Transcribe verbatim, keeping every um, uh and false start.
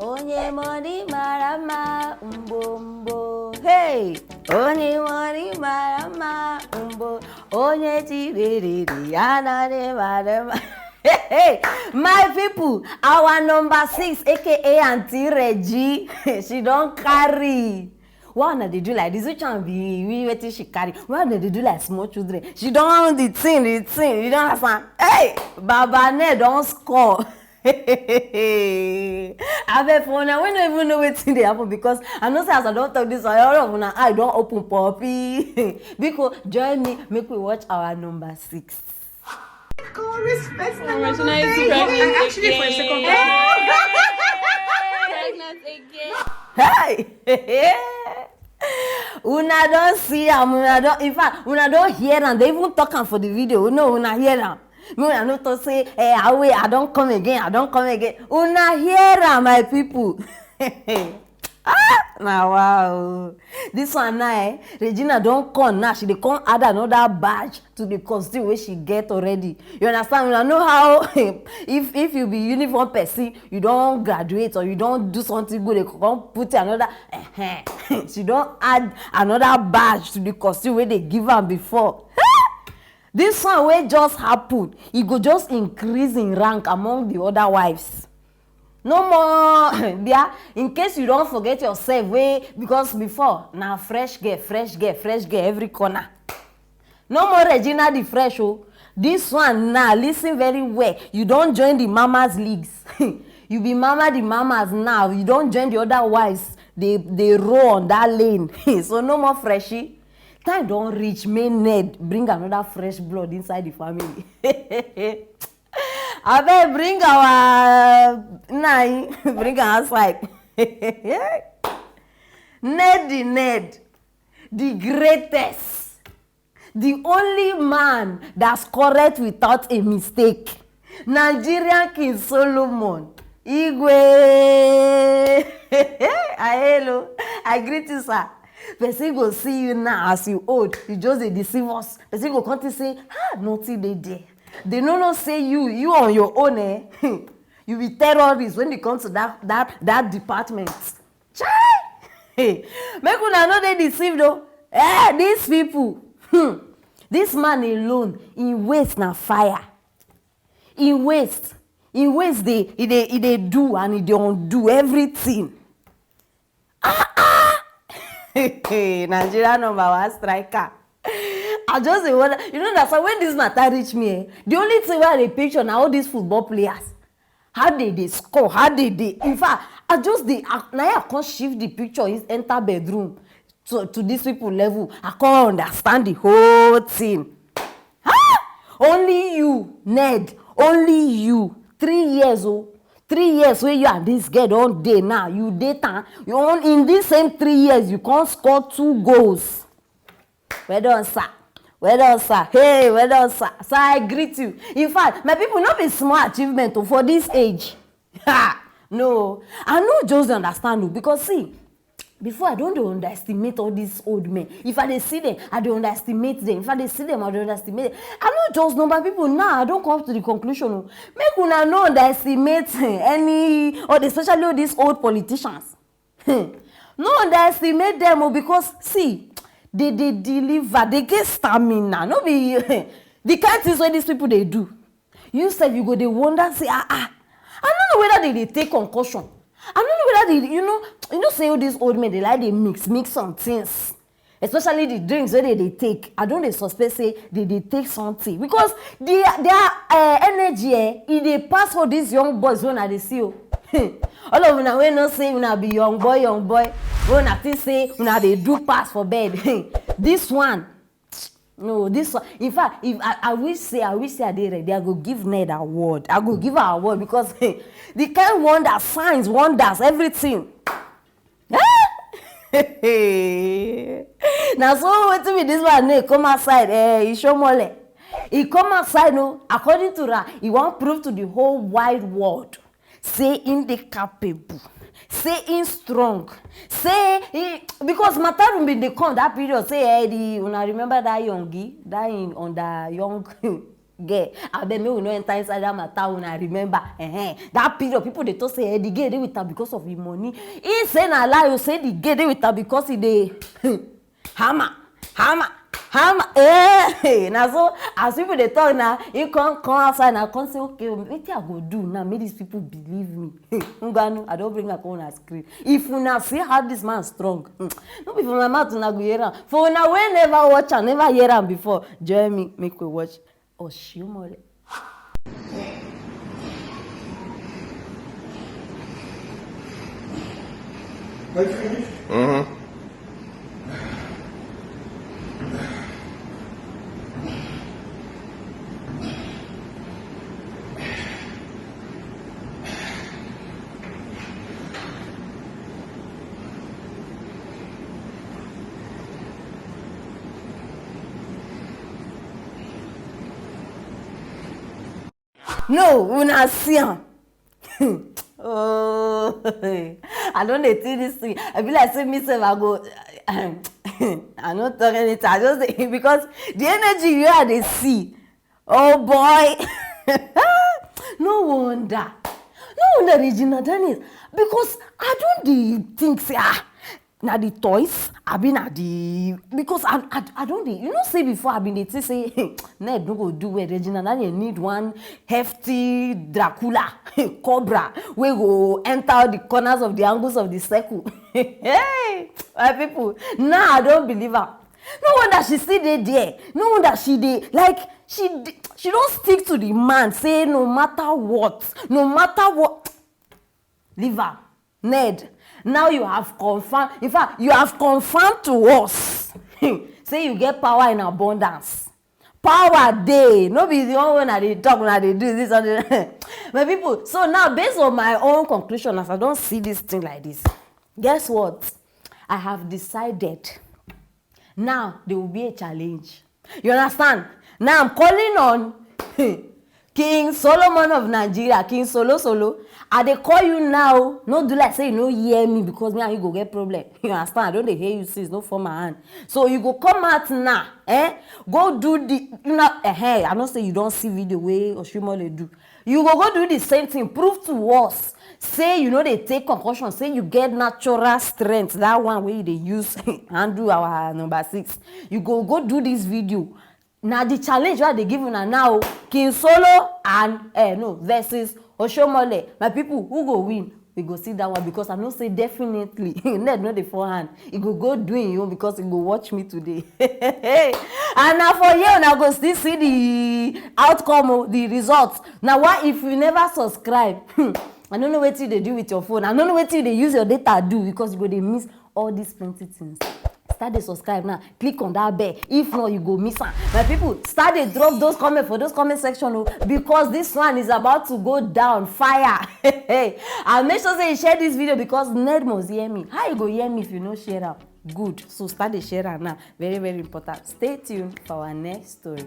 Onye money mara mma mgbo mgbo. Hey! Onye money mara mma mgbo. Onye chiriri anadị mara mma. Hey, my people, our number six, A K A Auntie Reggie, she don carry. Why una dey do like this? Which one be we wetin she carry? Why una dey do like small children? She don the thing, the thing. You don understand? Hey, Baba Ne don score. Abeg, for una wey no even know wetin dey happen, because I know say as I don talk this one, all of una eye don open poppy. Biko, join me, make we watch our number six. Regina is pregnant again. Pregnant again. Hey! Una don see am, una don, in fact, una don hear am. They even talk am for the video. No, una hear am. Me, una no talk say, eh, I wait, I don come again, I don come again. Una hear am, my people. Ah, na wow. This one now, eh, Regina don come now. She dey come add another badge to the costume wey she get already. You understand? Una know how if if you be uniform person, you don graduate or you don do something good, they come put another. She don add another badge to the costume wey they give am before. This one wey just happen, e go just increase in rank among the other wives. No more, dear, in case you don forget yourself, wey, because before na fresh girl, fresh girl, fresh girl every corner. No more Regina the fresh o. This one now, listen very well. You don join the mamas leagues. You be mama the mamas now. You don join the other wives. They they roll on that lane. So no more freshie. Time don reach, make Ned bring another fresh blood inside the family. Abeg, bring our nine, bring am outside. Ned the Ned, the greatest, the only man that's correct without a mistake. Nigerian King Solomon Igwe. Ah, hello, I greet you, sir. Person go see you now as you old, you just dey deceive us. Person go come think say, ah, nothing dey there. They no know say you, you on your own, eh? You be terrorist when it comes to that that that department. Chai! Hey, make una no dey deceived o. Eh, these people. Hmm. This man alone, im waist na fire. Im waist, im waist dey, e dey, e dey do and e dey undo everything. Ah ah! Nigeria number one striker. I just dey wonder, you know that, so when this matter reach me, eh, the only thing wey I dey picture na all these football players, how they dey score, how they dey. In fact, I just dey, I, na I come shift the picture, is enter bedroom to to these people level. I come understand the whole thing. Ah! Only you, Ned, only you. Three years o, three years wey you and this girl don dey now, you dey town, you on in this same three years you come score two goals. Well done, sir. Well done, sir. Hey, well done, sir. Sir, I greet you. In fact, my people, no be small achievement o for this age. Ha! No, I no just dey understand o, because see, before I don dey underestimate all these old men. If I dey see them, I dey underestimate them. If I dey see them, I dey underestimate them. I no just know, my people, now I don come to the conclusion o. Make una no underestimate any, or especially all these old politicians. Hmm. No underestimate them o, because see, they dey deliver, they get stamina. No be the kind things wey these people dey do. You sef, you go dey wonder say, ah ah, I no know whether they dey take concussion. I no know whether they, you know, you know say all these old men dey like dey mix mix some things. Especially the drinks wey they dey take, I don dey suspect say they dey take something, because their their uh, energy, eh, e dey pass all these young boys wey una dey see o. All of una wey know say una be young boy, young boy, wey una think say una dey do pass for bed. This one, no, this one, in fact, if I, I wish say, I wish say I dey ready, I go give Ned award. I go give her award because the kind wonder, signs, wonders, everything. Na so wetin be this one name come outside, eh, Ishomole. He come outside, no, according to her, he wan prove to the whole wide world say him dey capable, say him strong, say he, because Matarum bin dey come that period, say, eh, the, una remember that youngie, that him under young Girl, abeg, make we no enter inside that matter. Una remember, eh, that period, people dey talk say, eh, the girl dey with her because of him money. He say na lie o, say the girl dey with her because he dey hammer, hammer, hammer. Eh, na so as people dey talk now, he come come outside now, come say, okay, wetin I go do now make these people believe me? Ngwanu, I don bring am come una screen. If una see how this man strong, hmm, no be for my mouth una go hear am. For una wey never watch am, never hear am before, join me make we watch Oshiomole. Mm-hmm. No, una see am. Oh, I don dey see this thing. I be like say me sef I go. I no talk anything. I just dey because the energy wey I dey see. Oh boy. No wonder. No wonder Regina Daniels, because I don dey think say, ah, na the toys, abi na the, because I, I, I don dey, you know say before I been dey think say Ned no go do well. Regina Daniel need one hefty Dracula, cobra, wey go enter all the corners of the angles of the circle. Hey, my people, now I don believe am. No wonder she still dey there. No wonder she dey, like, she dey, she don stick to the man, say no matter what, no matter what. Leave am. Ned, now you have confirmed, in fact, you have confirmed to us say you get power in abundance. Power dey, no be the one wey una dey talk, una dey do this one. My people, so now, based on my own conclusion, as I don see this thing like this, guess what? I have decided. Now there will be a challenge. You understand? Now I'm calling on King Solomon of Nigeria, King Solo Solo. I dey call you now. No do like say you no hear me, because me and you go get problem. You understand? I don dey hear you since, no form my hand. So you go come out now, eh? Go do the, you know, eh, eh, I know say you don see video wey Oshiomole do. You go go do the same thing, prove to us say you no dey take concussion, say you get natural strength, that one wey you dey use handle our number six. You go go do this video. Na the challenge wey I dey give una now, King Solo and, eh, no, versus Oshiomole. My people, who go win? We go see that one, because I know say definitely Ned no dey fall hand. He go go do him own because he go watch me today. And na for here una go still see the outcome o, the result. Na why, if you never subscribe, I no know wetin you dey do with your phone. I no know wetin you dey use your data do, because you go dey miss all these plenty things. Start dey subscribe now. Click on that bell. If not, you go miss am. My people, start dey drop those comments for those comment section o, because this one is about to go down fire. And make sure say you share this video, because Ned must hear me. How you go hear me if you no share am? Good. So start dey share am now. Very, very important. Stay tuned for our next story.